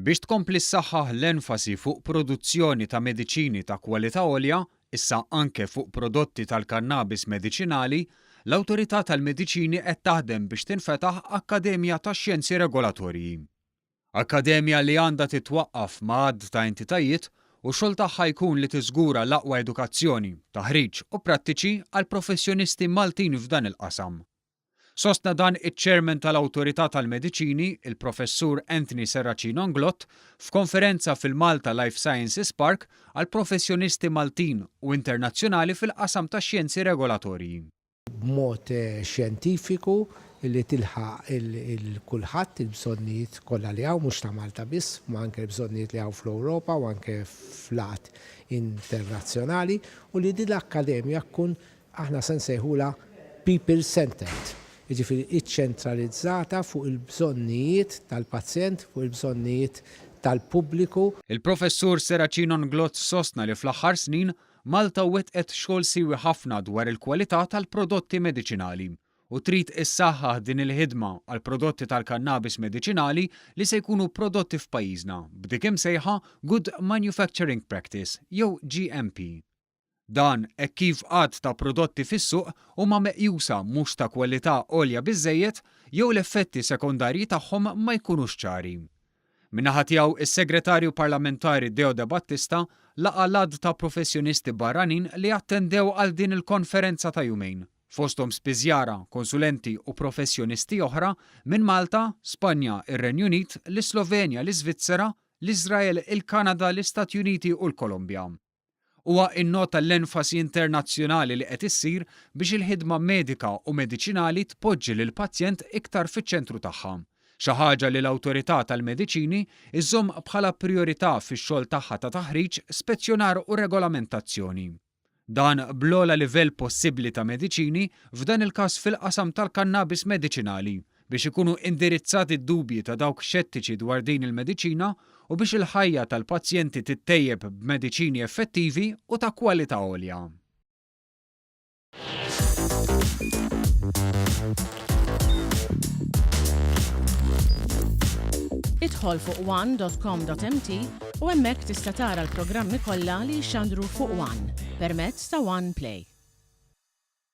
Biex tkompli ssaħħaħ l-enfasi fuq produzzjoni ta' mediċini ta' kwalità għolja, issa anke fuq prodotti tal-kannabis mediċinali, l-Awtorità tal-Mediċini qed taħdem biex tinfetaħ Akkademja tax-Xjenzi Regolatorji. Akkademja li għandha titwaqqaf ma' għadd ta' entitajiet u x-xogħol tagħha jkun li tiżgura l-aqwa edukazzjoni, taħriġ u prattiċi għall-professjonisti Maltin f'dan il-qasam. Sostna dan iċ-Chairman tal-Awtorità tal-Mediċini, il-Professur Anthony Serracino Inglott, f'konferenza fil-Malta Life Sciences Park għal professjonisti Maltin u internazzjonali fil-qasam tax-xjenzi regolatorji. b'mod xjentifiku li tilħaq 'il kulħadd, il-bżonnijiet kollha li hawn, mhux ta' Malta biss, ma anke l-bżonnijiet li hawn fl-Ewropa u anke f'lat internazzjonali, u li din l-akkademja tkun Aħna se nsejħulha people centered, jiġifieri iċċentralizzata fuq il-bżonnijiet tal-pazjent, fuq il-bżonnijiet tal-pubbliku. Il-Professur Serracino Nglott sostna li fl-aħħar snin, Malta wettqet xogħol siewi ħafna dwar il-kwalità tal-prodotti mediċinali u trid issaħħaħ din il-ħidma għall-prodotti tal-kannabis mediċinali li se jkunu prodotti f'pajjiżna b'dik imsejħa Good Manufacturing Practice jew GMP. Dan hekk kif għadd ta' prodotti fis-suq huma meqjusa mhux ta' kwalità għolja biżżejjed jew l-effetti sekondarji tagħhom ma jkunux ċari. Min-naħa tiegħu is-Segretarju Parlamentari Deo Debattista laqa' l-għadd ta' professjonisti barranin li attendew għal din il-konferenza ta' jumejn, fosthom spiżjara, konsulenti u professjonisti oħra minn Malta, Spanja, ir-Renju Unit, l-Islovenja, l-Iżvizzera, l-Iżrael, il-Kanada, l-Istati Uniti u l-Kolombja. Huwa innota l-enfasi internazzjonali li qed issir biex il-ħidma medika u mediċinali tpoġġi lill-pazjent iktar fiċ-ċentru tagħha, xi ħaġa li l-Awtorità tal-Mediċini żżomm bħala prijorità fix-xogħol tagħha ta' taħriġ, spezzjonar u regolamentazzjoni. Dan bl-ogħla livell possibbli ta' mediċini, f'dan il-każ fil-qasam tal-kannabis mediċinali, biex ikunu indirizzati d-dubji ta' dawk xettiċi dwar din il-mediċina u biex il-ħajja tal-pazjenti tittejjeb b'mediċini effettivi u ta' kwalità għolja. Idħol fuq one.com.mt u hemmhekk tista' tara l-programmi kollha li jixxandru fuq One permezz ta' One Play.